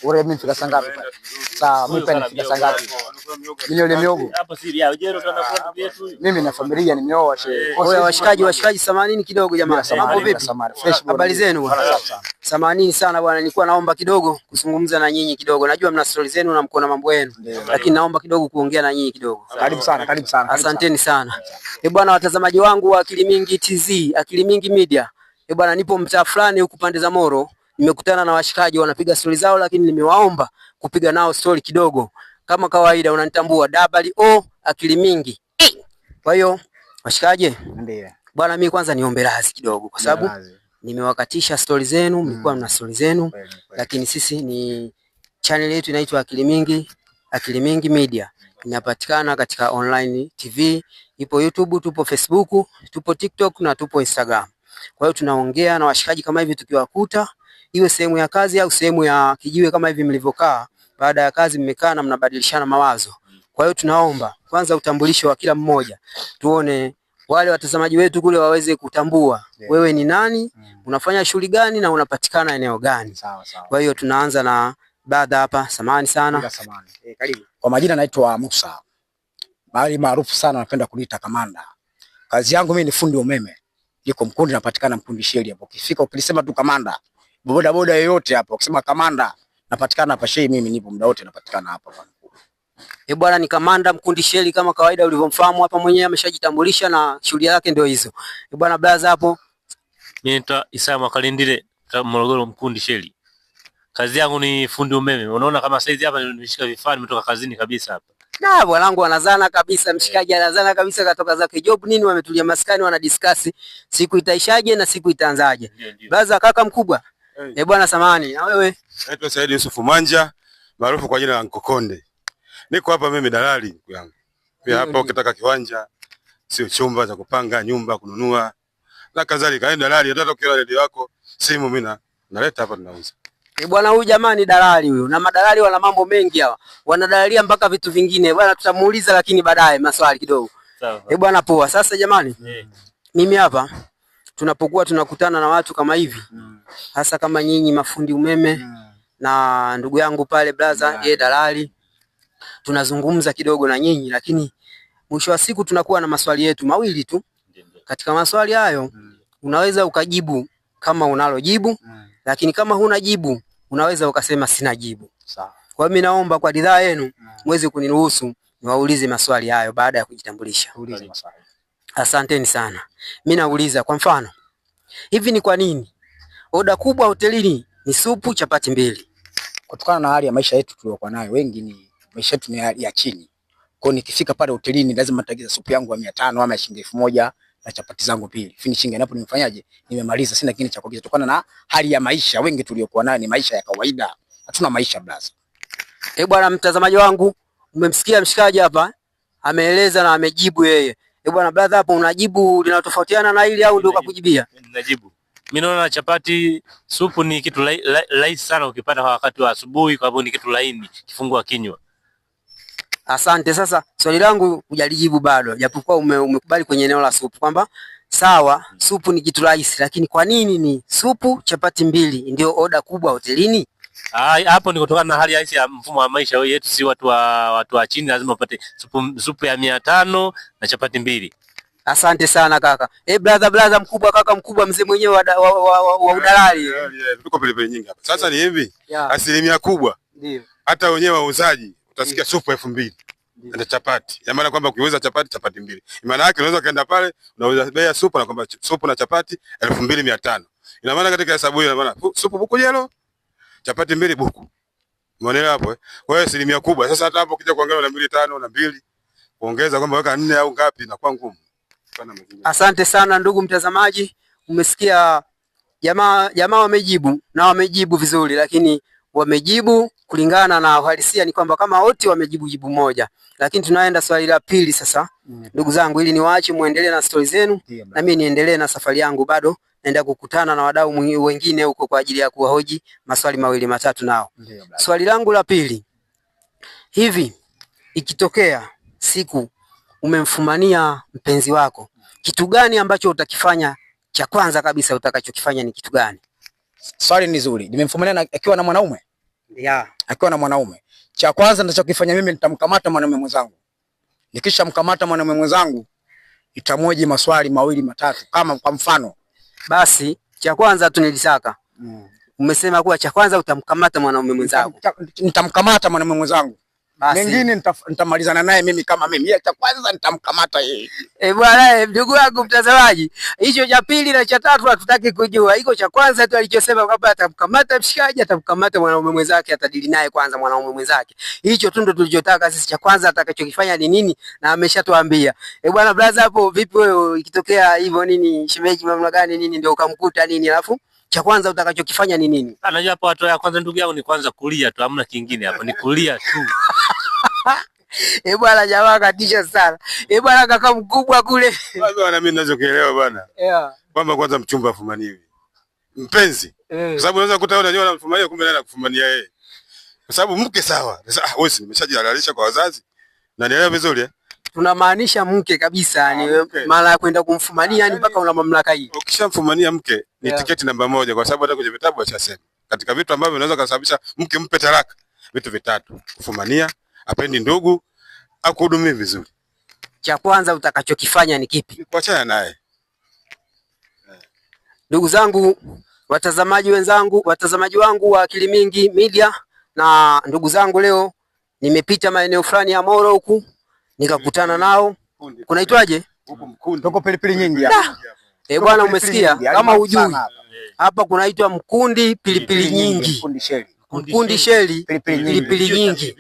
Wewe mimi nifika saa ngapi pale? Sawa, mimi pale nifika saa ngapi? Ile ile miogo. Hapo si ya ujero tunakula ndugu yetu huyu. Mimi na familia nimeoa shehe. Oya washikaji, washikaji, samanini kidogo jamaa. Mambo vipi? Fresh bwana. Habari zenu bwana? Samanini sana bwana, nilikuwa naomba kidogo kuzungumza na nyinyi kidogo. Najua mna stori zenu na mko na mambo yenu, lakini naomba kidogo kuongea na nyinyi kidogo. Karibu sana, karibu sana. Karibu sana. Asanteni sana. Eh bwana, watazamaji wangu wa Akili Mingi TZ, Akili Mingi Media. Eh bwana, nipo mtaa fulani huku pande za Moro, nimekutana na washikaji wanapiga stori zao, lakini nimewaomba kupiga nao stori kidogo. Kama kawaida unanitambua O Akili Mingi. Kwa hiyo washikaji, Ndiyo. bwana, mimi kwanza niombe radhi kidogo kwa sababu Radhi. nimewakatisha stori zenu, mlikuwa mna stori zenu, Kweli, kweli. lakini sisi ni channel yetu inaitwa Akili Mingi, Akili Mingi Media. Inapatikana katika online TV, ipo YouTube, tupo Facebook, tupo TikTok na tupo Instagram. Kwa hiyo tunaongea na washikaji kama hivi tukiwakuta, iwe sehemu ya kazi au sehemu ya kijiwe kama hivi mlivyokaa. Baada ya kazi mmekaa na mnabadilishana mawazo. Kwa hiyo tunaomba kwanza utambulisho wa kila mmoja, tuone wale watazamaji wetu kule waweze kutambua Yeah. wewe ni nani, unafanya shughuli gani na unapatikana eneo gani. Sawa sawa. Kwa hiyo tunaanza na bada hapa, samahani sana. Bila samani. Eh, karibu. Kwa majina naitwa Musa. Mahali maarufu sana napenda kuniita Kamanda. Kazi yangu mimi ni fundi umeme. Niko Mkundi, napatikana Mkundi Sheli hapo. Ukifika ukilisema tu Kamanda, boda boda yoyote hapo, ukisema Kamanda, napatikana hapa Sheli, mimi nipo muda wote napatikana hapa bwana. Eh, bwana ni Kamanda Mkundi Sheli kama kawaida ulivyomfahamu hapa, mwenyewe ameshajitambulisha na shughuli yake ndio hizo. Eh, bwana blaza hapo. Mimi naitwa Isaya Mwakalindile Morogoro Mkundi Sheli. Kazi yangu ni fundi umeme. Unaona kama saizi hapa nimeshika vifaa nimetoka kazini kabisa hapa. Na bwanangu anazana kabisa, mshikaji anazana kabisa, katoka zake job nini, wametulia maskani wana discuss siku itaishaje na siku itaanzaje. Ndio ndio. Blaza kaka mkubwa. Hey. Eh, bwana samahani, na wewe? Naitwa Saidi Yusufu Manja maarufu kwa jina la Nkokonde. Niko hapa mimi dalali ndugu yangu. Pia hapa ukitaka kiwanja, sio chumba cha kupanga, nyumba kununua na kadhalika. Yaani dalali hata ukiwa redio yako, simu mimi naleta hapa tunauza. Eh, bwana huyu jamaa ni dalali huyu, na madalali wana mambo mengi hawa, wanadalalia mpaka vitu vingine bwana, tutamuuliza lakini baadaye maswali kidogo. Sawa. Eh, bwana poa. Sasa jamani, Eh. mimi hapa tunapokuwa tunakutana na watu kama hivi, hasa kama nyinyi mafundi umeme na ndugu yangu pale blaza yeye dalali, tunazungumza kidogo na nyinyi, lakini mwisho wa siku tunakuwa na maswali yetu mawili tu. Ndio ndio. Katika maswali hayo unaweza ukajibu kama unalo jibu, lakini kama huna jibu unaweza ukasema sina jibu. Sawa. Kwa hiyo mimi naomba kwa ridhaa yenu muweze kuniruhusu niwaulize maswali hayo baada ya kujitambulisha. Tuulize maswali. Asanteni sana. Mimi nauliza kwa mfano, hivi ni kwa nini oda kubwa hotelini ni supu chapati mbili? Kutokana na hali ya maisha yetu tuliyokuwa nayo, wengi ni maisha yetu ni hali ya chini. Kwa hiyo nikifika pale hotelini lazima nitaagiza supu yangu ya 500 ama ya shilingi 1000 na chapati zangu mbili. Finishing hapo nimefanyaje? Nimemaliza, sina kingine cha kuagiza kutokana na hali ya maisha wengi tuliyokuwa nayo ni maisha ya kawaida. Hatuna maisha blaza. Eh, bwana mtazamaji wangu, umemsikia mshikaji hapa ameeleza na amejibu yeye. Eh, bwana brother hapo unajibu linatofautiana na hili au ndio kakujibia? Najibu. Mimi naona chapati supu ni kitu rahisi sana ukipata kwa wakati wa asubuhi, kwa sababu ni kitu laini, kifungua kinywa. Asante. Sasa swali langu hujalijibu bado, japokuwa umekubali kwenye eneo la supu kwamba sawa, supu ni kitu rahisi, lakini kwa nini ni supu chapati mbili ndio oda kubwa hotelini? Ah, hapo ni kutokana na hali halisi ya mfumo wa maisha yetu, si watu wa chini lazima wapate supu ya 500 na chapati mbili. Asante sana kaka. Eh, brother brother mkubwa, kaka mkubwa, mzee mwenyewe wa udalali. Tuko pilipili nyingi hapa. Sasa ni hivi, Yeah. asilimia kubwa Ndio. hata wenyewe wauzaji utasikia supu 2000 na chapati. Ya maana kwamba ukiuza chapati chapati mbili. Maana yake unaweza kaenda pale unauza bei ya supu na kwamba supu na chapati 2500. Ina maana katika hesabu hiyo ina maana supu buku jelo, chapati mbili buku. Umeelewa hapo eh? Kwa hiyo asilimia kubwa. Sasa hata hapo ukija kuangalia na mbili tano na mbili kuongeza kwamba weka nne au ngapi inakuwa ngumu. Sana mazingira. Asante sana ndugu mtazamaji, umesikia jamaa wamejibu na wamejibu vizuri, lakini wamejibu kulingana na uhalisia ni kwamba kama wote wamejibu jibu moja. Lakini tunaenda swali la pili sasa, ndugu zangu, ili niwaache muendelee na stori zenu Ndiyo, na mimi niendelee na safari yangu, bado naenda kukutana na wadau wengine huko kwa ajili ya kuwahoji maswali mawili matatu nao. Ndiyo, brother. Swali langu la pili, hivi ikitokea siku umemfumania mpenzi wako, kitu gani ambacho utakifanya cha kwanza kabisa utakachokifanya ni kitu gani? Swali ni zuri. Nimemfumania akiwa na mwanaume? Yeah. Akiwa na mwanaume. Cha kwanza ninachokifanya mimi, nitamkamata mwanaume mwenzangu. Nikishamkamata mwanaume mwenzangu, nitamhoji maswali mawili matatu, kama kwa mfano. Basi cha kwanza tu nilisaka. Umesema kuwa cha kwanza utamkamata mwanaume mwenzako. Nitamkamata mwanaume mwenzangu. Basi. Mengine nitamalizana naye mimi kama mimi. Yeye cha kwanza nitamkamata yeye. Eh, bwana, ndugu yangu mtazamaji, hicho cha pili na cha tatu hatutaki kujua. Iko cha kwanza tu alichosema kwamba atamkamata mshikaji, atamkamata mwanaume mwenzake, atadili naye kwanza mwanaume mwenzake. Hicho tu ndo tulichotaka sisi, cha kwanza atakachokifanya ni nini na ameshatuambia. Eh, bwana brother, hapo vipi wewe ikitokea hivyo nini, shemeji mamna gani nini ndio ukamkuta nini, alafu cha kwanza utakachokifanya ni nini? Najua hapo hatua ya kwanza ndugu yangu ni kwanza kulia tu, hamna kingine hapo, ni kulia tu. Eh, bwana jamaa katisha sana. Eh, bwana kaka mkubwa kule. Bwana mimi ninachokielewa bwana. Yeah. Kwamba kwanza mchumba afumaniwi. Mpenzi. Kwa sababu unaweza kukuta wewe unajua unamfumania kumbe naye anakufumania yeye. Kwa sababu mke sawa. Sasa wewe si nimeshajihalalisha kwa wazazi. Na nielewa vizuri eh? Tunamaanisha mke kabisa, yani mara ya kwenda kumfumania yani mpaka una mamlaka hii. Ukishamfumania mke ni tiketi namba 1, kwa sababu hata kwenye vitabu washasema. Katika vitu ambavyo vinaweza kusababisha mke mpe talaka, vitu vitatu: kufumania, apendi ndugu, akuhudumii vizuri. Cha kwanza utakachokifanya ni kipi? Kuachana naye. Ndugu zangu, watazamaji wenzangu, watazamaji wangu wa Akili Mingi Media na ndugu zangu, leo nimepita maeneo fulani ya Moro huku nikakutana nao. Kunaitwaje? Huku Mkundi. Tuko pilipili nyingi hapa. Eh, bwana umesikia? Kama hujui. Hapa kunaitwa Mkundi pilipili nyingi. Mkundi Sheli. Mkundi Sheli pilipili nyingi.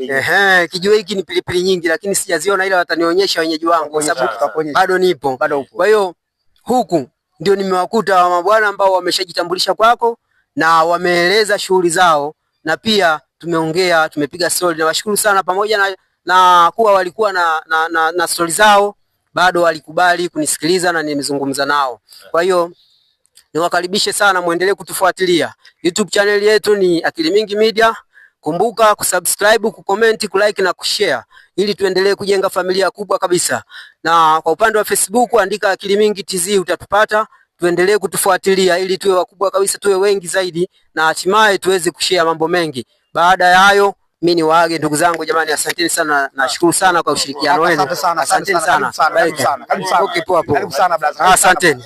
Ehe, kijua hiki ni pilipili nyingi lakini sijaziona, ila watanionyesha wenyeji wangu kwa sababu bado nipo. Kwa hiyo huku ndio nimewakuta wa mabwana ambao wameshajitambulisha kwako na wameeleza shughuli zao, na pia tumeongea, tumepiga story. Nawashukuru sana, pamoja na kuwa walikuwa na story zao, bado walikubali kunisikiliza na nimezungumza nao. Kwa hiyo niwakaribishe sana, muendelee kutufuatilia. YouTube channel yetu ni Akili Mingi Media. Kumbuka kusubscribe, kucomment, kulike na kushare ili tuendelee kujenga familia kubwa kabisa. Na kwa upande wa Facebook andika Akili Mingi TZ utatupata. Tuendelee kutufuatilia ili tuwe wakubwa kabisa, tuwe wengi zaidi na hatimaye tuweze kushare mambo mengi. Baada ya hayo mimi niwaage ndugu zangu, jamani, asanteni sana, nashukuru sana kwa ushirikiano wenu. Asante sana. Asanteni sana. Karibu sana. Okay, poa poa. Karibu sana brother. Asanteni.